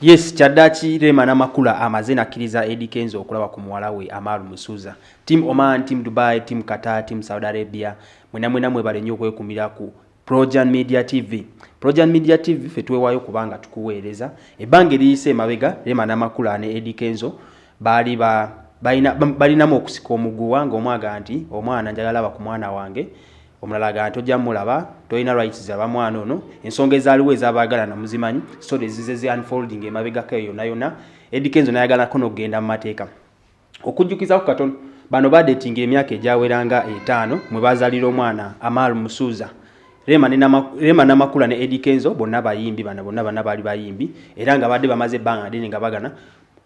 Yes, kyaddaki Rema Namakula amaze nakkiriza Eddy Kenzo okulaba ku muwala we Amaal Musuuza. Team Oman, Team Dubai, Team Qatar, Team Saudi Arabia, mwena mwena mwebale nnyo okwekumira ku Projan Media TV. Projan Media TV ffe twewaayo kubanga tukuweereza. Ebbanga eriyise emabega Rema Namakula ne Eddy Kenzo baali ba balinamu okusika omuguwa ng'omwaga nti omwana njagala laba ku mwana wange, omulala agamba tojja mulaba, tolina rights zaba mwana ono. Ensonga ezaaliwo ez'abaagalana muzimanyi, stories zize zi unfolding emabegako eyo yonna yonna. Eddy Kenzo n'ayagalako n'okugenda mu mateeka. Okujjukizako katono, bano badetinga emyaka egyaweranga 5 mwe bazaalira omwana Amaal Musuuza. Rema Namakula ne Eddy Kenzo bonna bayimbi, bano bonna bana baali bayimbi era nga badde bamaze ebbanga ddene nga bagana.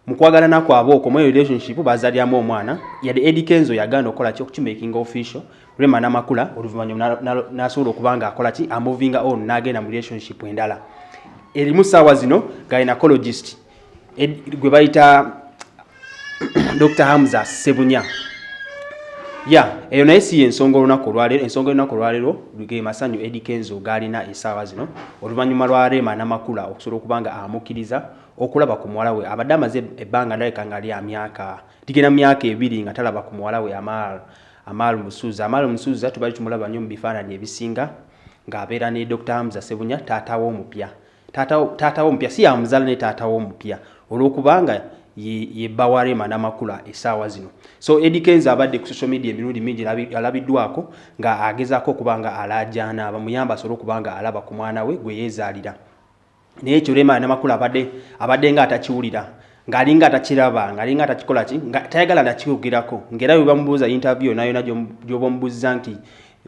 Mu kwagalana kwabwe okwo mu relationship bazaaliramu omwana. Yadde Eddy Kenzo yagaana okukola ki, okukimakinga official, Rema Namakula oluvannyuma n'asobola okuba nga akola ki, amovinga on n'agenda mu relationship endala erimu ssaawa zino gynecologist gwe bayita Dr Hamza Sebunya. Ya eyo naye si yensonga olunaku olwaleero. Ensonga olunaku olwaleero ge masanyu Eddy Kenzo g'alina essaawa zino oluvannyuma lwa Rema Namakula okusobola okuba nga amukkiriza okulaba ku muwala we. Abadde amaze ebbanga ndabika nga lya myaka, ligenda mu myaka 2 nga talaba ku muwala we Amaal Musuuza. Amaal Musuuza tubali tumulaba nnyo mu bifaananyi ebisinga ng'abeera ne Dr Hamza Sebunya, taata w'omupya. Taata w'omupya si yamuzaala, ne taata w'omupya olw'okubanga ye bba wa Rema Namakula essaawa zino. So Eddy Kenzo abadde ku social media emirundi mingi alabiddwako nga agezaako okuba nga alajaana bamuyamba asobole okuba nga alaba ku mwana we gwe yeezaalira, naye ekyo Rema Namakula abadde nga atakiwulira, ng'alinga atakiraba, ng'alinga atakikola ki, nga tayagala nakyogerako. Ng'era bwe bamubuuza interview yonna yonna gy'oba omubuuziza nti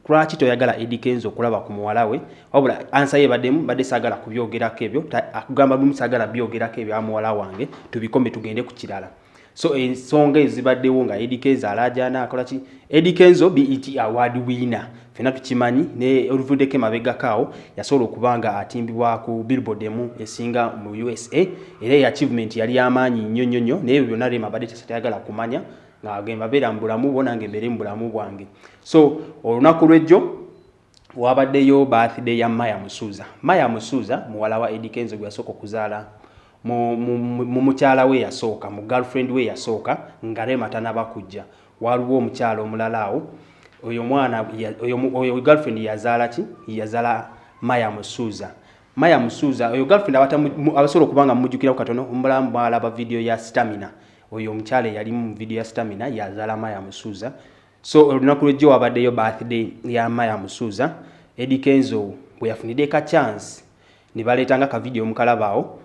lwaki toyagala Eddy Kenzo okulaba ku muwala we, wabula answer ye baddemu badde saagala kubyogerako ebyo. Akugamba lumu, saagala byogerako ebya muwala wange, tubikome, tugende ku kirala. So ensonga ezo zibaddewo nga Eddy Kenzo alaajana akola ki. Eddy Kenzo BET Award winner, ffenna tukimanyi, ne oluvuddeko emabegako awo yasobola okuba nga atimbibwa ku billboard emu esinga mu USA, era eyo achievement yali yamaanyi nnyo nnyo nnyo. Naye ebyo byonna Rema abadde tayagala kumanya, ng'agamba beera mu bulamu bwo, nange mbeere mu bulamu bwange. So olunaku lw'ejjo wabaddeyo birthday ya Maya Musuuza. Maya Musuuza muwala wa Eddy Kenzo gwe yasooka okuzaala mu mukyala we yasooka, mu girlfriend we yasooka nga Rema tanaba kujja. Waliwo omukyala omulala awo, oyo omwana oyo girlfriend yazaala ki, yazaala Maya Musuuza. Maya Musuuza oyo girlfriend abasobola okuba nga mumujjukiraku katono, omulamu bwalaba video ya Stamina, oyo omukyala eyalimu mu video ya Stamina yazaala Maya Musuuza. So olunaku lwejjo wabaddeyo birthday ya Maya Musuuza. Eddy Kenzo bwe yafunidde ka chance ne baleetanga ka video mukalaba awo,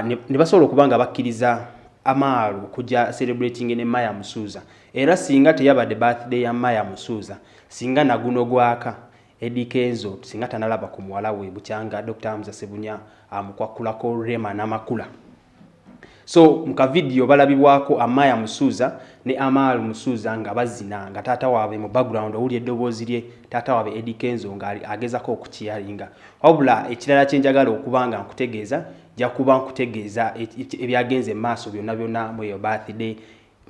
ne basobola okuba nga bakkiriza Amaal okujja celebrating ne Maya Musuuza. Era singa teyabadde birthday ya Maya Musuuza, singa naguno gwaka Eddy Kenzo singa tanalaba ku muwala we bukyanga Dr Hamza Sebunya amukwakulako Rema Namakula. So mu kavidiyo balabibwako Amaya Musuuza ne Amaal Musuuza nga bazina, nga taata waabwe mu background owulira eddoboozi lye, taata waabwe Eddy Kenzo nga agezako okukiyaringa. Wabula ekirala kye njagala okuba nga nkutegeeza, nja kuba nkutegeeza ebyagenze mu maaso byonna byonna mu eyo birthday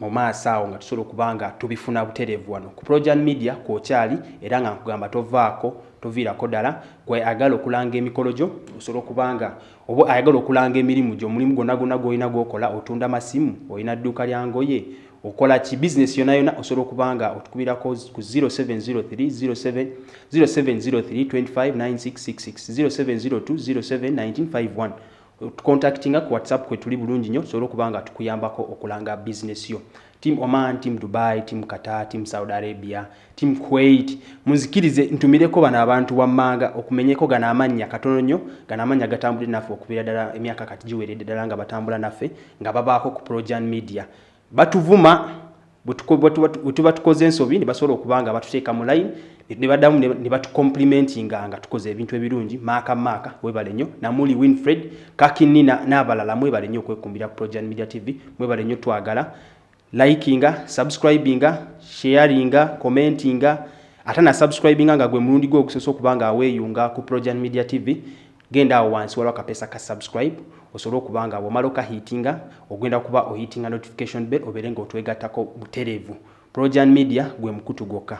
mu maaso awo, nga tusobola okuba nga tubifuna butereevu wano ku Projan Media kwokyali. Era nga nkugamba tovaako, toviirako ddala. Gwe ayagala okulanga emikolo gyo, osobola okuba nga oba ayagala okulanga emirimu gyo, omulimu gwonna gwonna gw'olina gw'okola, otunda masimu, olina dduuka lya ngoye, okola ki, bizinesi yonna yonna, osobola okuba nga otukubirako ku 0703 07 0703 25 9666, 0702 07 1951. Tucontactinga ku WhatsApp kwe tuli bulungi nnyo, tusobole okuba nga tukuyambako okulanga bizinesi yo. Team Oman, Team Dubai, Team Qatar, Team Saudi Arabia, Team Kuwait, munzikirize ntumireko bano abantu wammanga okumenyeko gano amannya katono nnyo. Gano amannya gatambudde naffe okubeera ddala emyaka kati giweredde ddala nga batambula naffe, nga babaako ku Projan Media. Batuvuma bwe tuba tukoze ensobi, ne basobola okuba nga batuteeka mu line, ne baddamu ne batucomplimentinga nga tukoze ebintu ebirungi. Maaka maaka, webale nnyo. Namuli Winfred Kakinina n'abalala, mwebale nnyo okwekumbira ku Projan Media TV. Mwebale nnyo, twagala likinga, subscribinga, sharinga, commentinga. Ate na subscribinga nga gwe mulundi gwe ogusoose okuba nga aweeyunga ku Projan Media TV, genda awo wansi waliwo akapesa ka subscribe, osobole okuba nga bwomala okahitinga ogenda kuba ohitinga notification bell, obeere nga otwegattako butereevu. Projan Media gwe mukutu gwokka.